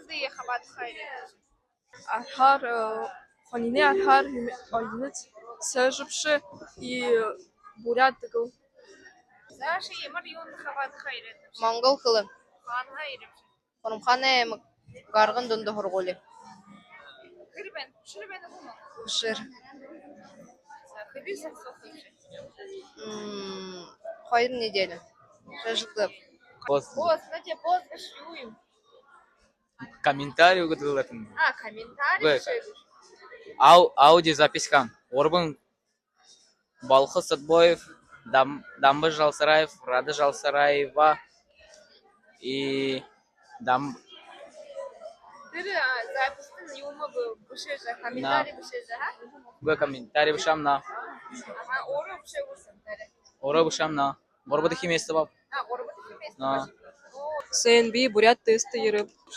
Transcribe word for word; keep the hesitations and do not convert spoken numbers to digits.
Хабаадахаар. Арһаар, э, хониной арһаар юм, оюунаа сээжэбши и буряад гү. Саша, ямар юундэ хабаадахаар? Монгол хэлэ. Хаанһаа ерээбши? Хурамхаанай аймаг, Гаргын дунда һургуули. Хэр байна? Хүшэр байна гү? Хүшэр. За, хэды саг суухабши? М, хоёр неделя. Шажигдав. Пост. Пост, Надя, пост гэжэ юу юм? Комментарий үгэдэг лэ тэн. А, комментарий. Гэ- бэшээ. Ау-, аудиозапись хаа. Гурбан: Балха Садбоев, Дам-, Дамба Жалсараев, Рада Жалсараева и Дам- Тэрэ, а, записьтэ юумэ бэ-, бэшээжэ, комментарий бэшээжэ, ха? Гэ, комментарий бэшэһэм даа. Аха, өөрөө бэшээгүй һэн, тэрэ. Өөрөө бэшэһэм даа. Гурбадахи место абааб. А, гурбадахи место. Аа. Оо. Сэн би буряад тестэ ерээб. Үшөө